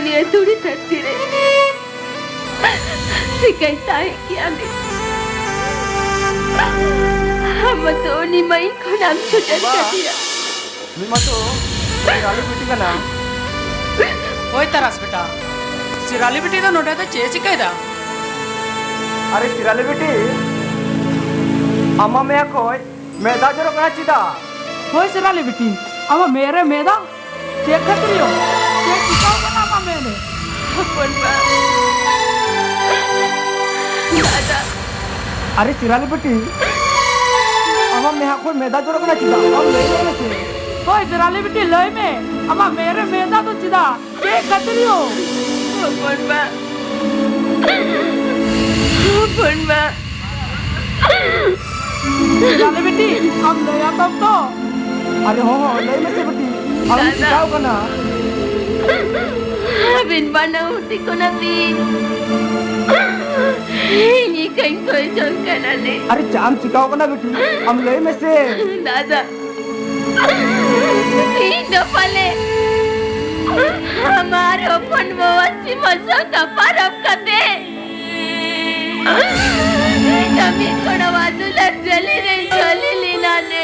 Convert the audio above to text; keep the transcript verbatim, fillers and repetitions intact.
ᱱᱤᱭᱟᱹ ᱫᱷᱩᱲᱤ ᱫᱷᱟᱹᱨᱛᱤ ᱨᱮ ᱪᱤᱠᱟᱹᱧ ᱛᱟᱦᱮᱸ ᱠᱮᱭᱟ ᱢᱮ? ᱟᱢ ᱢᱟᱛᱚ ᱩᱱᱤ ᱢᱟᱹᱭ ᱠᱷᱚᱱᱟᱜ ᱮᱢ ᱪᱷᱩᱰᱟᱹᱨ ᱵᱟ᱾ ᱠᱟᱫᱮᱭᱟ᱾ ᱱᱩᱭ ᱢᱟᱛᱚ ᱥᱤᱨᱟᱞᱤ ᱵᱤᱴᱤ ᱠᱟᱱᱟ᱾ ᱳᱭ ᱛᱟᱨᱟᱥ ᱵᱮᱴᱟ, ᱥᱤᱨᱟᱞᱤ ᱵᱤᱴᱤ ᱫᱚ ᱱᱚᱰᱮ ᱫᱚ ᱪᱮᱫ ᱮ ᱪᱤᱠᱟᱹᱭᱮᱫᱟ? ᱟᱨᱮ ᱥᱤᱨᱟᱞᱤ ᱵᱤᱴᱤ, ᱟᱢᱟᱜ ᱢᱮᱫ ᱠᱷᱚᱡ ᱢᱮᱫ ᱫᱟᱜ ᱡᱚᱨᱚᱜ ᱠᱟᱱᱟ ᱪᱮᱫᱟᱜ? ᱦᱳᱭ ᱥᱤᱨᱟᱞᱤ ᱵᱤᱴᱤ, ᱟᱢᱟᱜ ᱢᱮᱫ ᱨᱮ ᱢᱮᱫ ᱫᱟᱜ? ᱪᱮᱫ ᱠᱷᱟᱹᱛᱤᱨ ᱭᱳ? ᱪᱮᱫ ᱪᱤᱠᱟᱹᱣ ᱠᱟᱱᱟ ᱟᱢᱟᱜ ᱢᱮᱫ ᱨᱮ? ᱦᱚᱯᱚᱱ ᱵᱟ᱾ ᱫᱟᱫᱟ᱾ ᱟᱨᱮ ᱥᱤᱨᱟᱞᱤ ᱵᱤᱴᱤ, ᱟᱢᱟᱜ ᱢᱮᱫ ᱠᱷᱚᱱ ᱢᱮᱫ ᱫᱟᱜ ᱡᱚᱨᱚᱜ ᱠᱟᱱᱟ ᱪᱮᱫᱟᱜ? ᱟᱢ ᱞᱟᱹᱭ ᱢᱮ ᱥᱮ᱾ ᱦᱳᱭ ᱥᱤᱨᱟᱞᱤ ᱵᱤᱴᱤ, ᱞᱟᱹᱭ ᱢᱮ, ᱟᱢᱟᱜ ᱢᱮᱫ ᱨᱮ ᱢᱮᱫ ᱫᱟᱜ ᱫᱚ ᱪᱮᱫᱟᱜ? ᱪᱮᱫ ᱠᱷᱟᱹᱛᱤᱨ ᱭᱳ? ᱦᱚᱯᱚᱱ ᱵᱟ᱾ ᱦᱚᱯᱚᱱ ᱵᱟ᱾ ᱥᱤᱨᱟᱞᱤ ᱵᱤᱴᱤ, ᱟᱢ ᱞᱟᱹᱭ ᱟᱛᱟᱢ ᱛᱚ? ᱟᱨᱮ ᱦᱚᱸ, ᱦᱚᱸ, ᱞᱟᱹᱭ ᱢᱮᱥᱮ ᱵᱤᱴᱤ, ᱟᱢ ᱫᱟᱫᱟ᱾ ᱪᱤᱠᱟᱣ ᱠᱟᱱᱟ? ᱟᱹᱵᱤᱱ ᱵᱟᱱᱟ ᱦᱩᱛᱤ ᱠᱚᱱᱟ ᱵᱤᱱ᱾ ᱤᱧ ᱤᱠᱟᱹᱧ ᱠᱷᱚᱭ ᱡᱚᱝ ᱠᱟᱱᱟ ᱞᱮ᱾ ᱟᱨᱮ ᱪᱮᱫ ᱮᱢ ᱪᱤᱠᱟᱣ ᱠᱟᱱᱟ ᱵᱤᱴᱤ? ᱟᱢ ᱞᱟᱹᱭ ᱢᱮᱥᱮ᱾ ᱫᱟᱫᱟ᱾ ᱤᱧ ᱫᱚ ᱯᱟᱞᱮ ᱟᱢᱟᱨ ᱦᱚᱯᱚᱱ ᱵᱟᱵᱟ ᱥᱤᱢᱟᱹ ᱥᱟᱶ ᱛᱟᱯᱟᱨᱟᱯ ᱠᱟᱛᱮ ᱠᱟᱹᱢᱤ ᱠᱚᱲᱟᱣᱟᱜ ᱫᱩᱞᱟᱹᱲ ᱡᱟᱹᱞᱤ ᱨᱮ ᱡᱷᱟᱹᱞᱤ ᱞᱮᱱᱟ ᱞᱮ᱾